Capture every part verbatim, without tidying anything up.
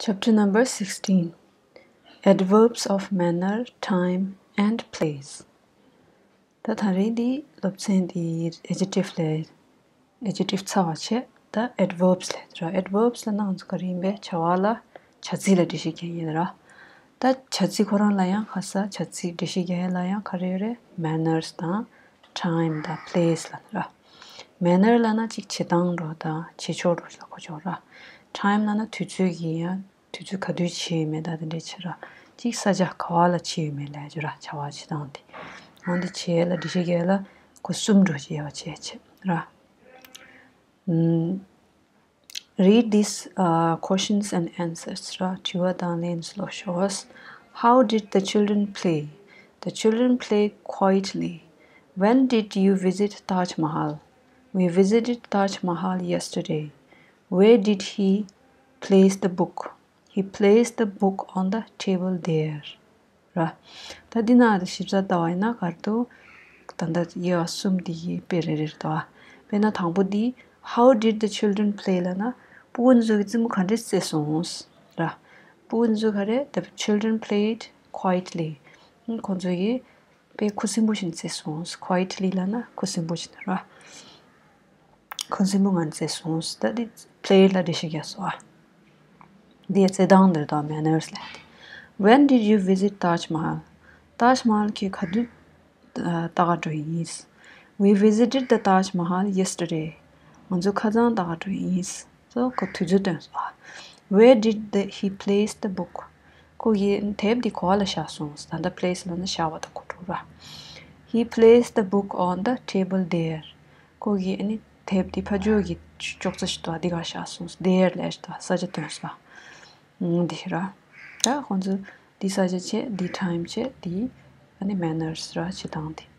Chapter number sixteen. Adverbs of manner, time, and place. ད་ད་རེས་འདི་སློབ་ཚན་འདི་adjective ལས། adjective ཚར་བ་བྱས། ད་adverbs ལས་ར། adverbs ལ་ནང་ཚོ་ག་རེ་ཡིན་པས། བྱ་བ་ལ་བྱ་ཚིག་ལ་འགྲེལ་བཤད་རྒྱག་ཡིན་ར། ད་བྱ་ཚིག་ཁོ་རང་ལ་ཡང་ཁ་ས་བྱ་ཚིག་འགྲེལ་བཤད་རྒྱག་ཡ་ལ་ཡང་ག་རེ་ཡོད་རེད། manners དང་time དང་place ལ་ར། manner ལ་ན་ཅིག་བྱེད་སྟངས་འགྲོ་དང་བྱེད་ཕྱོགས་འགྲོ་ལ་གོ་ཆོག་ར། time ལ་ན་དུས་ཚོད་ཀྱི་ཡང་དུས་ཚོད་ག་དུས་བྱས་ཡོད་མེད་ད་དེ་འདྲའི་ཆེ་ར། གཅིག་ས་ཆ་ག་བ་ལ་བྱས་ཡོད་མེད་ལས་རྒྱུ་ར། བྱ་བ་བྱེད་སྟངས་དེ། འོན་ཏེ་བྱས་ལ་འགྲེལ་བཤད་རྒྱག་ལ་གོ་གསུམ་འགྲོ་བྱས་ཡ་བ་བྱས་བྱས་ར། ཨུམ། Read these uh, questions and answers ར། དྲི་བ་དང་ལན་ལོ་ཤོས། How did the children play? The children play quietly. When did you visit Taj Mahal? We visited Taj Mahal yesterday. Where did he place the book? He placed the book on the table there. ར། ད་འདི་ན་ཞིབ་ཚགས་ལྟ་བ་ཡིན་ན་ག་རེ་འདུག་ད་ལྟ་དབྱེ་བ་གསུམ་འདི་ཡི་དཔེ་རེ་རེ་རེད་དོ། དཔེར་ན་དང་པོ་འདི། How did the children play? ལབ་ན་སྤུ་གུ་ཚོ་གིས་རྩེད་མོ་ག་འདྲས་རྩེས་སོང་ར། སྤུ་གུ་ཚོ་ག་རེ། The children played quietly. ཁོང་ཚོ་གིས་དཔེ་ཁུ་སིམ་པོ་བྱས་ནས་རྩེས་སོང་། quietly ལབ་ན་ཁུ་སིམ་པོ་བྱས་ནས་ར། ཁོང་སེམས་པོ་ངར་མཛད་སོང་། ད་འདི་play ལ་འགྲེལ་བཤད་རྒྱག་སོང་ཨ། འདི་རྩེད་སྟངས་འདིར་དང་manners ལ། When did you visit Taj Mahal? ཏཱཇ་མ་ཧལ་ཁྱེད་ག་དུས་ལྟ་ག་འགྲོ་ཡིན། We visited the Taj Mahal yesterday. ང་ཚོ་ཁ་སང་ལྟ་ག་འགྲོ་ཡིན། སོ་ཁོ་དུས་ཚོད་སྟོན་སོང་ཨ། Where did the, he place the book? ཁོ་གི་དེབ་འདི་ག་བ་ལ་བཞག་སོང་། ད་ལྟ་place ལ་ནི་བཞག་པ་དང་གོ་འགྲོ་ར། He placed the book on the table there. ཁོ་གིས་ཨ་ནི་དེབ་དེ་ཕ་ཇོ་གི་ཅོག་ཙེ་ཞིག་འདུག་དེ་ག་བཞག་སོང་། There ལས་ཞིག་འདུག་ས་ཆ་སྟོན་སོང་། འདི་ར། ད་ཁོང་ཚོ་འདི་ས་ཆ་བྱས། འདི་time བྱས། འདི་ཨ་ནི་manners ར། བྱེད་སྟངས་དེ།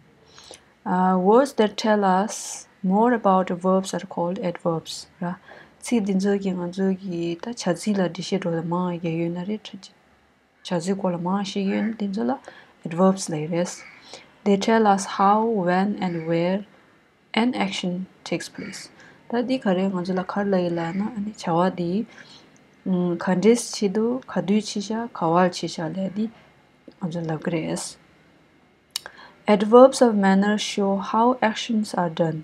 Uh, words that tell us more about verbs are called adverbs ར། ཚིག་འདི་ཚོ་གིས་ང་ཚོ་གི་ད་བྱ་ཚིག་ལ་འགྲེལ་བཤད་འགྲོ་ལ་མང་བ་ཡོད་ན་རེད། བྱ་ཚིག་སྐོར་ལ་མང་ཞིག་ཡོད་ན་དེ་ཚོ་ལ་adverbs ལབ་ཀྱི་རེད། They tell us how, when and where an action takes place. ད་འདི་ག་རེ་ང་ཚོ་ལ་ག་རེ་ལབ་ཀྱི་ལབ་ན། ཨ་ནི་བྱ་བ་འདི་ཨམ་ག་འདྲས་བྱེད་འདུག་ག་དུས་བྱས་ཤག་ག་བར་བྱས་ཤག་ལབ་འདི་ང་ཚོ་ལབ་ཀྱི་རེད། Adverbs of manner show how actions are done.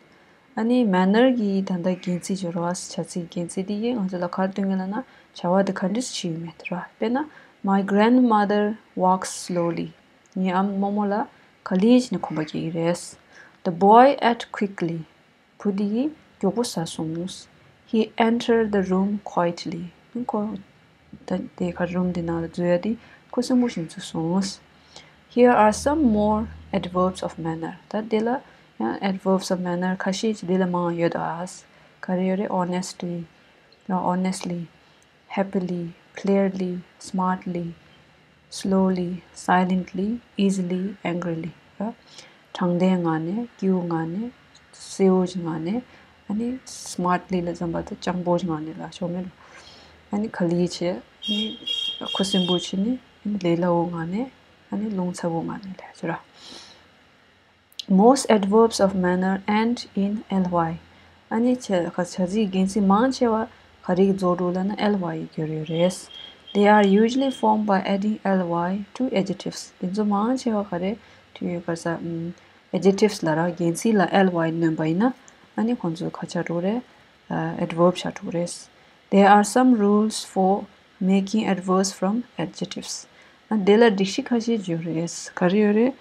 ཨ་ནི་manner གྱི་ད་ལྟ་རྒྱན་ཚིག་སྦྱོར་བ། བྱ་ཚིག་རྒྱན་ཚིག་འདི་གིས་ང་ཚོ་ལ་ག་རེ་སྟོན་གྱི་ལབ་ན། བྱ་བ་འདི་ག་འདྲས་བྱས་ཡོད་མེད་ར། དཔེར་ན། My grandmother walks slowly. ངའི་ཨམ་རྨོ་མོ་ལགས་ག་ལེར་བྱས་ནས་གོམ་པ་རྒྱག་གི་རེད། The boy ate quickly. བུ་དེ་གིས་མགྱོགས་པོ་ཟ་སོང་། He entered the room quietly. ཁོ་ད་དེ་ག་རུམ་དེ་ནང་ལ་འཛུལ་ཡ་དེ་ཁོ་སེམས་པོ་ཞིག་འཛུལ་སོང་། Here are some more adverbs of manner. ད་དེ་ལ་ཡང་adverbs of manner ཁ་ཤས་ཅིག་དེ་ལ་མང་ཡོད་ཨ། ག་རེ་ཡོད་རེད། Honestly, honestly, happily, clearly, smartly, slowly, silently, easily, angrily ར། དྲང་བདེན་ངང་ནས། སྐྱིད་པོ་ངང་ནས། གསལ་བོ་ཞིག་ངང་ནས། ཨ་ནི་smartly ལ་བརྩམས་པ་དང་སྤྱང་པོ་ཞིག་ངང་ནས་ལ་ཤོག་མེད་ལ། ཨ་ནི་ག་ལེར་བྱས། ཨ་ནི་ཁུ་སིམ་པོ་བྱས་ནས། ཨ་ནི་ལས་སླ་བོ་ངང་ནས། ཨ་ནི་རླུང་ཚ་བོ་ངང་ནས་ལ་ཟེར་ར། Most adverbs of manner end in ly. ཨ་ནི་བྱ་བྱ་ཚིག་རྒྱན་ཚིག་མང་ཆེ་བ་ག་རེ་གིས་རྫོགས་འགྲོ་ལབ་ན་ly ཡིས་བསྒྱུར་ཡོད་རེད། They are usually formed by adding ly to adjectives. དེ་ཚོ་མང་ཆེ་བ་ག་རེ་དུས་ཡོད་ག་ས་ཨམ་adjectives ལ་ར། རྒྱན་ཚིག་ལ་ly སྣོན་པ་ཡིན་ན། ཨ་ནི་ཁོང་ཚོ་ག་ཆགས་འགྲོ་རེད། ཨ་adverb ཆགས་འགྲོ་རེད། There are some rules for making adverbs from adjectives. ཨ་དེ་ལ་སྒྲིག་གཞི་ཁ་ཤས་ཡོད་རེད། ག་རེ་ཡོད་རེད།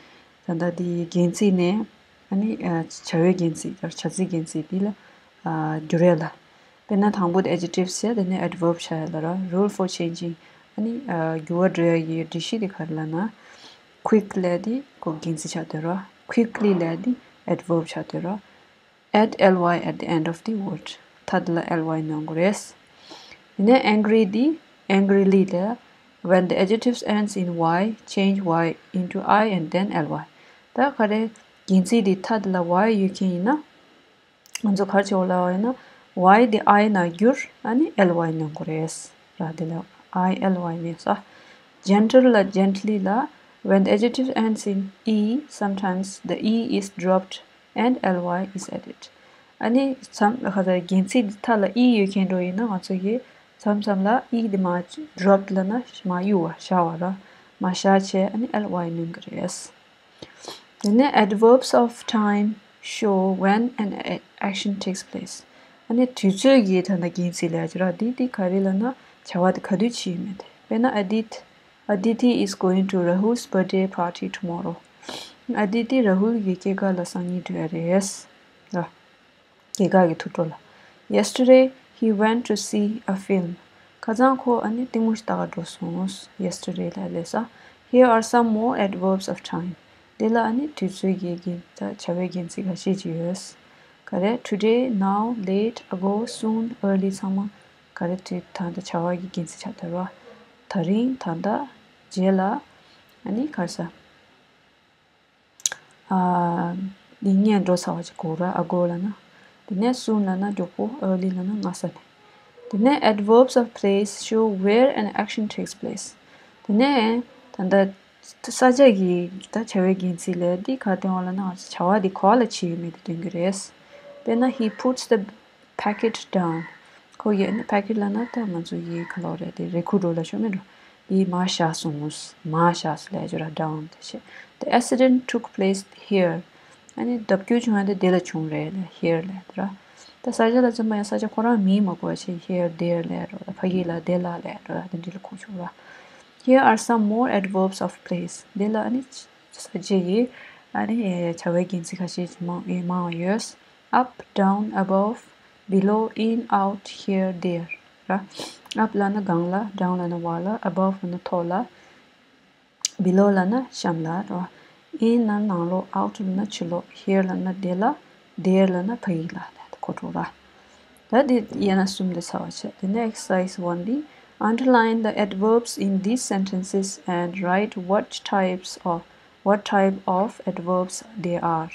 ད་ལྟ་དེ་རྒྱན་ཚིག་ནས། ཨ་ནི་ཨ་བྱ་བའི་རྒྱན་ཚིག་དང་བྱ་ཚིག་རྒྱན་ཚིག་དེ་ལ་ཨ་བསྒྱུར་ཡ་ལ། དཔེར་ན་དང་པོ་དེ་adjectives བྱས། དེ་ནས་adverb ཆགས་ཡ་ལ་ར། Rule for changing. ཨ་ནི་ཨ་འགྱུར་བ་འགྲོ་ཡ་གི་སྒྲིག་གཞི་དེ་ག་རེ་ལབ་ན། quick ལབ་དེ་ཁོ་རྒྱན་ཚིག་ཆགས་སྡོད་ར། quickly ལབ་དེ་adverb ཆགས་སྡོད་ར། Add ly at the end of the word. མཐའ་དེ་ལ་ly སྣོན་དགོས་རེད། དེ་ནས་angry དེ་angrily ལ། When the adjective ends in y, change y into I and then ly. ད་ག་རེ་རྒྱན་ཚིག་དེ་མཐའ་དེ་ལ་y ཡོད་མཁན་ཡིན་ན། ང་ཚོ་ག་རེ་བྱེད་དགོས་ལབ་པ་ཡིན་ན། y དེ་I ནང་བསྒྱུར། ཨ་ནི་ly སྣོན་དགོས་རེད་ར། དེ་ལ་I ly མེད་སོང་། Gentle ལ་gently ལ། When the adjective ends in e, sometimes the e is dropped and ly is added. ཨ་ནི་མཚམས་ལ་ག་ད་རྒྱན་ཚིག་འདི་མཐའ་ལ་e ཡོད་མཁན་འདྲ་ཡིན་ན། ང་ཚོ་གིས་ མཚམས་མཚམས་ལ་ཨི་འདི་མར་dropped ལབ་ན་མར་གཡུག་པ་བཞག་པ་ར། མར་བཞག་བྱས་ཨ་ནི་ལ་ཡ་སྣོན་གྱི་རེད། དེ་ནས་adverbs of time show when an a- action takes place. ཨ་ནི་དུས་ཚོད་ཀྱི་ད་ལྟ་རྒྱན་ཚིག་ལབ་ཡ་ཅིག་ར། འདི་འདི་ག་རེ་ལབ་ན་བྱ་བ་དེ་ག་དུས་བྱེད་ཡོད་མེད་དེ། དཔེར་ན་Adit- Aditi is going to Rahul's birthday party tomorrow. ཨ་དི་ཏི་ར་ཧུལ་གྱི་སྐྱེས་སྐར་ལ་སང་ཉིན་འགྲོ་ཡ་རེད། ར། སྐྱེས་སྐར་གྱི་ཐུགས་སྤྲོ་ལ། Yesterday, he went to see a film. ཁ་སང་ཁོ་ཨ་ནི་གླེང་མོ་ཞིག་ལྟ་ག་འགྲོ་སོང་། Yesterday ལ་ལས་ས། Here are some more adverbs of time. འདི་ལ་ཨ་ནི་དུས་ཚོད་ཀྱི་རྒྱན་ད་བྱ་བའི་རྒྱན་ཚིག་ཁ་ཤས་ཅིག་ཡོད། ག་རེ། Today, now, late, ago, soon, early ཚང་མ་ག་རེ་དུས་ད་ལྟ་བྱ་བ་གི་རྒྱན་ཚིག་ཆགས་བསྡད་ར། ད་རིང་། ད་ལྟ། རྗེས་ལ། ཨ་ནི་ག་རེ་ཟ། ཨ། འདི་སྔོན་འགྲོ་ཚར་བ་ཅིག་གོ་ར། ago ལབ་ན། དེ་ནས་soon ལབ་ན་མགྱོགས་པོ། early ལབ་ན་སྔ་ས་ནས། དེ་ནས་adverbs of place show where an action takes place. དེ་ནས་ད་ལྟ་ས་ཆ་གི་ད་བྱ་བའི་རྒྱན་ཚིག་ལས་འདི་ག་སྟོན་པ་ལབ་ན་བྱ་བ་འདི་ག་པ་ལ་བྱེད་ཡོད་མེད་དེ་སྟོན་གྱི་རེད། དཔེར་ན། He puts the packet down. ཁོ་གིས་ཨ་ནི་packet ལབ་ན་ད་ང་ཚོ་ཡི་ག་ལོ་རེད་དེ་རེ་ཁུག་འགྲོ་ལ་ཤོ་མེད་འགྲོ། འདི་མར་བཞག་སོང་། མར་བཞག་སོང་ལབ་ཡ་ཅིག་ར། down དེ་བྱས། The accident took place here. ཨ་ནི་ལྡབ་འགྱུར་བྱུང་ཡ་དེ་དེ་ལ་བྱུང་རེད་ལབ། here ལབ་དེ་ར། ད་ས་ཆ་ལ་བརྩོན་པ་ཡང་ས་ཆ་ཁོ་རང་མིང་མ་གོ་བ་བྱས། here, there ལབ་རོ། ད་ཕ་གི་ལ་དེ་ལ་ལབ་རོ། ད་དེ་འདྲ་ལ་གོ་ཆོག་ར། Here are some more adverbs of place. འདི་ལ་ཨ་ནི་ས་ཆ་ཡི་ཨ་ནི་བྱ་བའི་རྒྱན་ཚིག་ཁ་ཤས་ཅིག་མང་ཨེ་མང་བ་ཡོད། Up, down, above, below, in, out, here, there ར། Up ལབ་ན་སྒང་ལ། down ལབ་ན་བར་ལ། above ལབ་ན་ཐོག་ལ། below ལབ་ན་གཤམ་ལ་ར། In ལབ་ན་ནང་ལོགས། out ལབ་ན་ཕྱི་ལོགས། here ལབ་ན་འདི་ལ། there ལབ་ན་ཕ་གི་ལ་ལབ་གོ་འགྲོ་ར། ད་འདི་དབྱེ་ན་གསུམ་དེ་ཚར་བ་བྱས། དེ་ནས་exercise one འདི། Underline the adverbs in these sentences and write what types of what type of adverbs they are.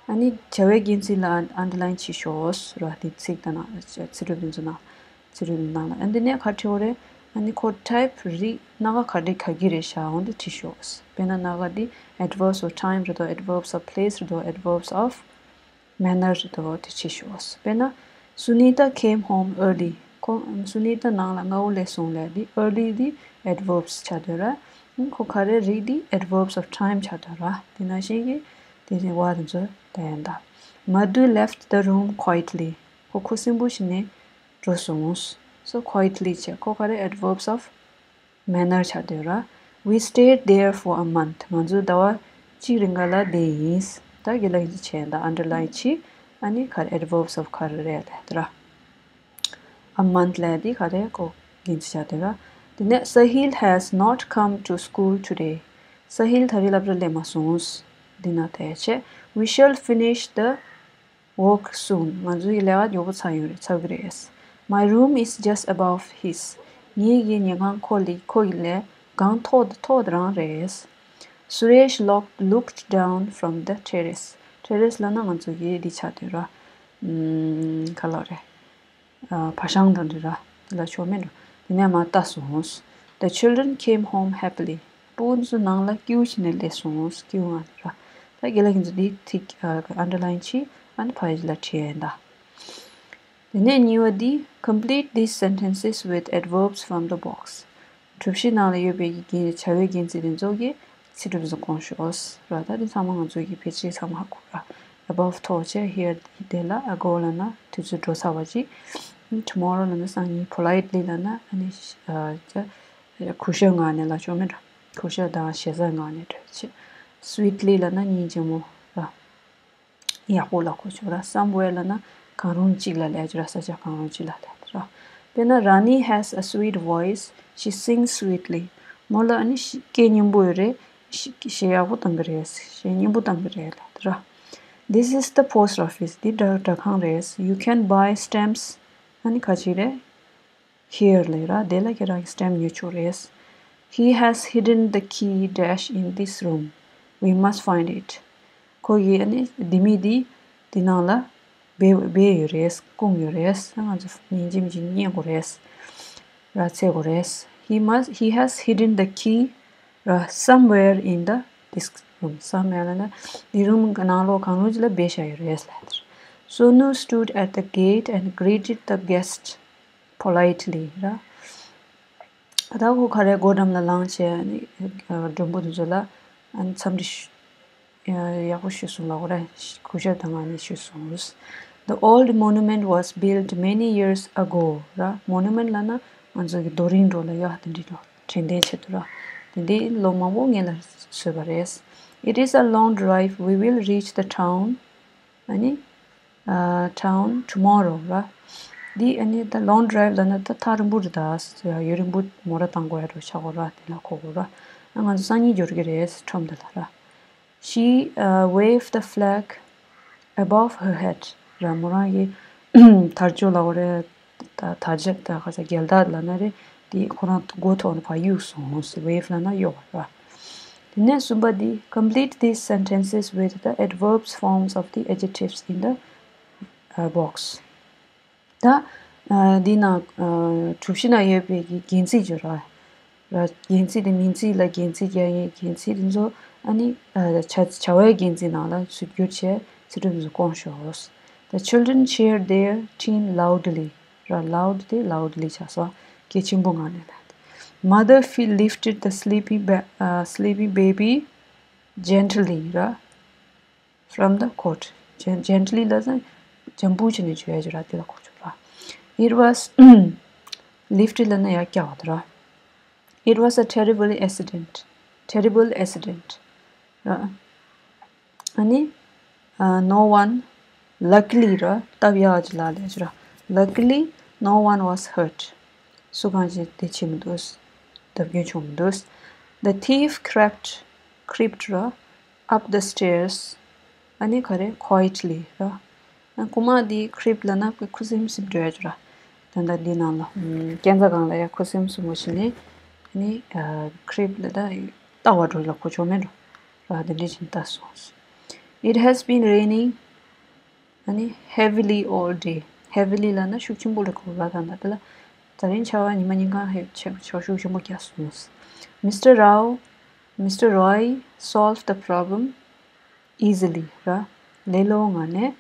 ཨ་ནི་བྱ་བའི་རྒྱན་ཚིག་ལ་underline བྱེད་ཤོག་ར། དེ་ཚིག་དང་ནང་ཚིག་གྲུབ་དེ་ཚོ་ནང་ཚིག་གྲུབ་དེ་ནང་ལ། ཨ་འདི་ནས་ག་རེ་བྲིས་པ་རེད། ཨ་ནི་ཁོ་type རིགས་སྣ་ཁ་ག་རེ་ག་གི་རེད་ཤག་འོ་འདི་བྲིས་ཤོག་དཔེར་ན་སྣ་ཁ་འདི་adverbs of time རེད་དོ། adverbs of place རེད་དོ། adverbs of manner རེད་དོ། དེ་བྲིས་ཤོག་དཔེར་ན། Sunita came home early. ཁོ། སུ་ནི་ཏ་ནང་ལ་སྔ་བོ་སླེབས་སོང་ལབ་འདི། early འདི་adverbs ཆགས་སྡོད་ར། ཁོ་ག་རེ་རིགས་འདི་adverbs of time ཆགས་སྡོད་ར། དེ་ནང་བཞིན་གྱི་དེ་རིང་བ་དེ་ཚོ་ད་ཡན་ད། Madhu left the room quietly. ཁོ་ཁུ་སིམ་པོ་ཞིག་ནས་འགྲོ་སོང་། So quietly བྱས། ཁོ་ག་རེ། adverbs of manner ཆགས་སྡོད་ར། We stayed there for a month. ང་ཚོ་ཟླ་བ་གཅིག་རིང་ག་ལ་བསྡད་ཡིན། ད་དགེ་ལགས་ཀྱིས་བྱས་ད་underline བྱས། ཨ་ནི་ག་རེ། adverbs of ག་རེ་རེད་ལབ་དེ་ར། A month ལབ་དེ་ག་རེ། ཁོ་རྒྱན་ཚིག་ཆགས་སྡོད་ར། དེ་ནས་Sahil has not come to school today. Sahil ད་རེས་སློབ་གྲྭ་སླེབས་མ་སོང་། འདི་ན་དེ་བྱས། We shall finish the work soon. ང་ཚོའི་ལས་ཀ་མགྱོགས་པོ་ཚར་ཡོང་རེད། ཚར་གི་རེད། My room is just above his. ངེད་ཀྱི་ཉལ་ཁང་ཁོ་ལས། ཁོ་ཡི་ལས་སྒང་ཐོག་ཐོག་དེ་རང་རེད། Suresh looked, looked down from the terrace. terrace ལབ་ན་ང་ཚོ་གི་འདི་ཆགས་སྡོད་ར། ཨམ། ག་ལབ་རེད། ཨ། བ་ཤང་དང་འདྲ་ར། དེ་ལ་ཆོ་མེད་འགྲོ། དེ་ནས་མར་ལྟ་སོང་། The children came home happily. སྤུ་གུ་ཚོ་ནང་ལ་སྐྱིད་པོ་བྱས་ནས་སླེབས་སོང་། སྐྱིད་པོ་ངང་ནས་ར། ད་དགེ་ལགས་ཁྱེད་ཚོ་འདི་ཐིག་ཨ། underline བྱས། ཨ་ནི་ཕ་གི་ལ་བྲིས་ཡིན་ད། དེ་ནས་གཉིས་པ་འདི། Complete these sentences with adverbs from the box. གྲུ་བཞི་ནང་ལ་ཡོད་པའི་གི་རྒྱན། བྱ་བའི་རྒྱན་ཚིག་དེ་ཚོ་གི་ཚིག་གྲུབ་ཚོ་སྐོང་ཤོག་ཟེར་བ། ད་དེ་ཚང་མ་ང་ཚོ་གི་ཕལ་ཆེར་ཚང་མ་ཧ་གོ་ར། above ཐོག་བྱས། here དེ་ལ། ago ལབ་ན་དུས་ཚོད་འགྲོ་ཚར་བ་ཅིག tomorrow ལབ་ན་སང་ཉིན། politely ལབ་ན་ཨ་ནི་ཨ། ཅ། གུས་ཞབས་ངང་ནས་ལབ་ཆོག་མེད་འགྲོ། གུས་ཞབས་དང་ཞེ་སའི་ངང་ནས་འགྲོ་བྱས། sweetly ལབ་ན་སྙིང་རྗེ་མོ་ར། ཡག་པོ་ལབ་གོ་ཆོག་ར། somewhere ལབ་ན་གང་རུང་གཅིག་ལ་ལབ་ཆོག་ར། ས་ཆ་གང་རུང་གཅིག་ལ་ལབ་ར། དཔེར་ན། Rani has a sweet voice. She sings sweetly. མོ་ལ་ཨ་ནི་སྐད་སྙན་པོ་ཡོད་རེད། གཞས་ཡག་པོ་བཏང་གི་རེད། གཞས་སྙན་པོ་བཏང་གི་རེད་ལབ་ར། This is the post office. འདི་སྦྲག་སྦྲག་ཁང་རེད། You can buy stamps. ཨ་ནི་ག་ཅིག་རེད། here ལབ་ར། དེ་ལ་ཁྱེད་རང་གིས་stamp ཉོ་ཆོག་རེད། He has hidden the key dash in this room. We must find it. ཁོ་གིས་ཨ་ནི་ལྡེ་མིག་འདི་འདི་ནང་ལ་སྦས་སྦས་ཡོད་རེད། བསྐུངས་ཡོད་རེད། ང་ཚོ་ཉིན་རྗེས་མི་རྗེས་རྙེད་དགོས་རེད། ར། འཚོལ་དགོས་རེད། He must, he has hidden the key ར། somewhere in the this room. somewhere ལབ་ན་འདི་རུམ་ནང་ལོགས་གང་རུང་ཅིག་ལ་སྦས་བཞག་ཡོད་རེད་ལབ་དེ་རེད། Sonu stood at the gate and greeted the guest. politely ར། ད་ཁོ་ག་རེ་སྒོ་འགྲམ་ལ་ལངས་བྱས་ནི་མགྲོན་པོ་དེ་ཚོ་ལ་འཚམས་འདྲི་ཞུ། ཡག་པོ་ཞུས་སོང་ལབ་དགོས་རེད། གུས་ཞབས་དང་ངང་ནས་ཞུས་སོང་། The old monument was built many years ago ར། Monument ལབ་ན་ང་ཚོ་གི་རྡོ་རིང་འདྲ་ལ་ཡ་དེ་འདྲ་དྲན་རྟེན་ཆེད་དུ་ར། དེ་འདི་ལོ་མང་པོ་སྔོན་ལ་བཟོས་པ་རེད། It is a long drive. We will reach the town. ཨ་ནི་town tomorrow ར། འདི་ཨ་ནི་ད་long drive ལབ་ན་ད་ཐག་རིང་པོ་རེད། ད་ཡུན་རིང་པོ་མོ་ཊ་བཏང་དགོས་ཡ་འདྲ་ཆགས་དགོས་ར། དེ་ལ་གོ་དགོས་ར། ཨ་ང་ཚོ་སང་ཉིན་འབྱོར་གི་རེད་ཁྲོམ་དེ་ལ་ར། She uh, waved the flag above her head ར། མོ་རང་གི་དར་ལྕོག་ལབ་དགོས་རེད། ད་དར་ལྕོག་ད་ག་ས་རྒྱལ་དར་ལབ་ན་རེད། དེ་ཁོ་རང་མགོ་ཐོག་ནས་ཕར་གཡུགས་སོང་ཟེར། Wave ལབ་ན་གཡོགས་པ་ར། དེ་ནས་གསུམ་པ་འདི། Complete these sentences with the adverbs forms of the adjectives in the uh, box. ད་འདི་ནང་གྲུ་བཞི་ནང་ཡོད་པའི་གི་རྒྱན་ཚིག་བརྗོད་ར། ར་རྒྱན་ཚིག་དེ་མིང་ཚིག་ལ་རྒྱན་ཚིག་རྒྱག་ཡས་རྒྱན་ཚིག་དེ་ཚོ་ཨ་ནི་བྱ་བྱ་བའི་རྒྱན་ཚིག་ནང་ལ་ཚུར་བསྒྱུར་བྱས་ཚིག་གྲུབ་དེ་ཚོ་བསྐོང་ཤོག The children cheered their team loudly. ར་loud དེ་loudly ཆགས་སོང་། གལ་ཆེན་པོ་ངང་ནས་ལ། Mother feet lifted the sleeping ba- uh, sleeping baby gently ར། From the cot. Gently ལ་ཟེར་ན་འཇམ་པོ་བྱས་ནས་བརྗོད་ཡ་བརྗོད་ར། དེ་ལ་གོ་ཆོད་ར། It was lifted ལབ་ན་ཡར་བཀྱག་པ་དེ་ར། It was a terrible accident. Terrible accident ར། ཨ་ནི་no one, luckily ར། སྟབས་ཡག་ཅིག་ལ་ལས་བརྗོད་ར། Luckily no one was hurt. སུ་གང་ཞིག་བདེ་སྐྱིད་མི་འདུག་སྟབས་སྐྱོན་བྱུང་མི་འདུག The thief crept, crept ར། Up the stairs. ཨ་ནི་ག་རེ་quietly ར། ཨ་རྐུན་མ་འདི་creep ལབ་ན་ཁུ་སིམ་སིམ་འགྲོ་ཡ་ཅིག་ར། ད་ལྟ་འདི་ནང་ལ་ཨམ་སྐས་འཛེག་སྒང་ལ་ཡ་ཁུ་སིམ་སིམ་པོ་བྱས་ནས་ཨ་ནི་ཨ་creep ལབ་ད་ལྟ་བ་འགྲོ་ལ་གོ་ཆོད་མེད་འགྲོ་ར། དེ་འདྲ་བྱས་ནས་ལྟ་སོང་། It has been raining ཨ་ནི་heavily all day. Heavily ལབ་ན་ཤུགས་ཆེན་པོ་ལ་གོ་ར། ད་ལྟ་དེ་ལ་ད་རིང་ཆར་པ་ཉི་མ་ཉིན་གང་ཧེ་ཆེ་ཆར་ཤུགས་ཆེན་པོ་བརྒྱབ་སོང་། Mister Rao, Mister Roy solved the problem easily ར། ལེ་ལོ་ངང་ནས་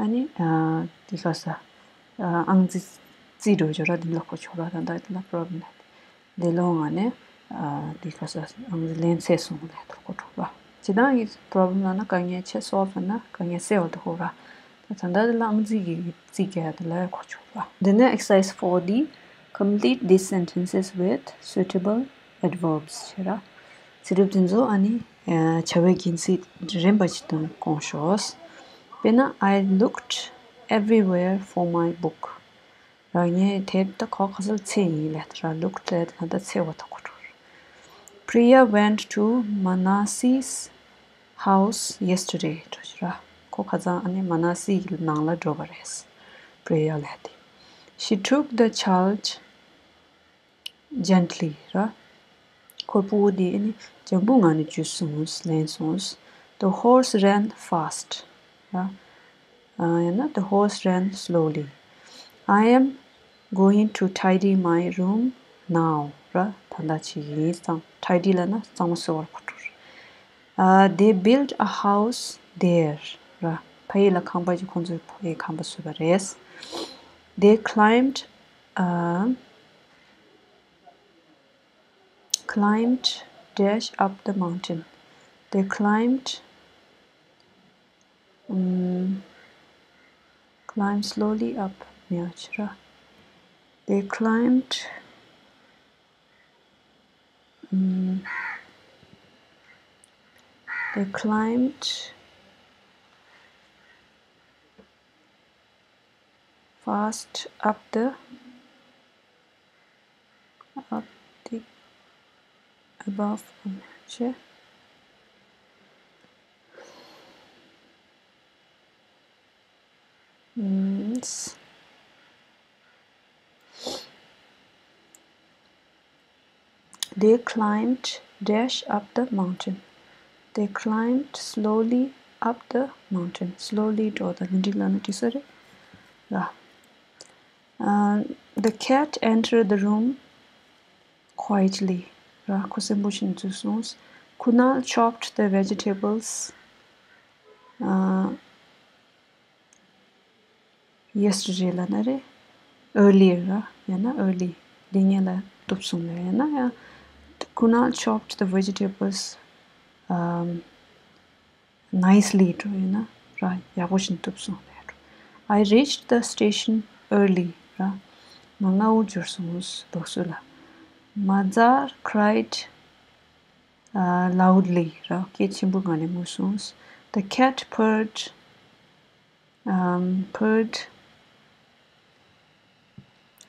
ཨ་ནི་ཨ་དེ་ག་ས་ཨ་ཨང་རྩིས་རྩིས་འགྲོ་ཆོག་ར། དེ་ལ་གོ་ཆོད་ར། ད་ལྟ་དེ་ལ་problem ལ་ལེ་ལོ་ངང་ནས་ཨ་དེ་ག་ས་ཨང་རྩིས་ལན་ཚད་སོང་ལ་ཐོ་གོ་ཆོད་ར། ཇི་ལྟར་གྱི་problem ལབ་ན་དཀའ་ངལ་ཆེ། Solve ལབ་ན་དཀའ་ངལ་སེལ་བ་ཐོ་གོ་ར། ད་ད་ལྟ་དེ་ལ་ཨང་རྩིས་ཀྱི་རྩིས་རྒྱག་ཡ་དེ་ལ་གོ་ཆོད་ར། དེ་ནས་exercise four D. Complete these sentences with suitable adverbs བྱེད་ར། ཚིག་གྲུབ་དེ་ཚོ་ཨ་ནི་བྱ་བའི་རྒྱན་ཚིག་རིམ་པ་ཞིག་དང་བསྐོང་ཤོག་དཔེར་ན། I looked everywhere for my book. ར། ངས་དེབ་ད་ག་ག་ས་ལ་འཚོལ་ཡིན་ལབ་ར། Looked ལབ་ད་ད་འཚོལ་བ་ད་གོ་ཆོད་ར། Priya went to Manasi's house yesterday. འགྲོ་ཆོད་ར། ཁོ་ཁ་སང་ཨ་ནི་མ་ན་སི་གི་ནང་ལ་འགྲོ་བ་རེད། Priya ལབ་དེ། She took the child gently ར། ཁོའི་ཕྲུ་གུ་དེ་ཨ་ནི་འཇམ་པོ་ངང་ནས་འཇུས་སོང་། ལེན་སོང་། The horse ran fast ར། ཨ་ཡང་ན་the horse ran slowly. I am going to tidy my room now ར། ད་ལྟ་བྱེད་ཀྱི་ཡིན། གཙང་། tidy ལབ་ན་གཙང་མ་བཟོ་བར་གོ་ཆོད་ར། Uh, they built a house there ར། ཕ་ཡུལ་ལ་ཁང་པ་ཅིག་ཁོང་ཚོས་ཕ་ཡུལ་ཁང་པ་བཟོས་པ་རེད། They climbed, uh, climbed dash up the mountain. They climbed, um, climbed slowly up མི་ཡ་ཆི་ར། They climbed, um, they climbed fast up the, up the above ཆེ། They climbed dash up the mountain. They climbed slowly up the mountain. Slowly འགྲོ་དང་ནི་འགྲིག་ལ་ནི་འགྲིག་ས་རེད་ལ། Uh, the cat entered the room quietly. ར། ཁོ་སེམས་པོ་ཤིན་ཏུ་སོང་། Kunal chopped the vegetables, uh, yesterday ལ་ན་རེ། earlier ར། ཡང་ན་early འདི་ཉིད་ལ་གཏུབ་སོང་ལ། ཡང་ན་ཡང་Kunal chopped the vegetables, um, nicely འགྲོ། ཡང་ན་ར་ཡག་པོ་ཞིག་གཏུབ་སོང་ལ་འགྲོ། I reached the station early ར། ང་སྔ་བོ་འབྱོར་སོང་ལུགས་སྲོལ་ལ། Mazar cried, uh, loudly ར། སྐད་ཆེན་པོ་ངང་ནས་ངུས་སོང་། The cat purred, um, purred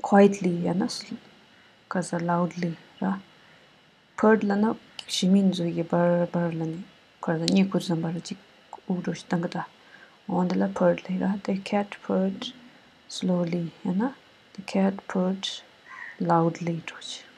quietly ཡང་ན་ག་ས་loudly ར། purred ལབ་ན་ཞི་མིན་ཛུ་གི་བར་བར་ལ་ནི་ག་ས་གཉིད་ཁུག་ཙམ་པ་ར་ཅིག་དབུགས་འགྲོ་ཞིག་བཏང་གི་ད། འོ་འདི་ལ་purred ལབ་ར། The cat purred slowly ཡང་ན་the cat purred loudly འགྲོ་ཞིག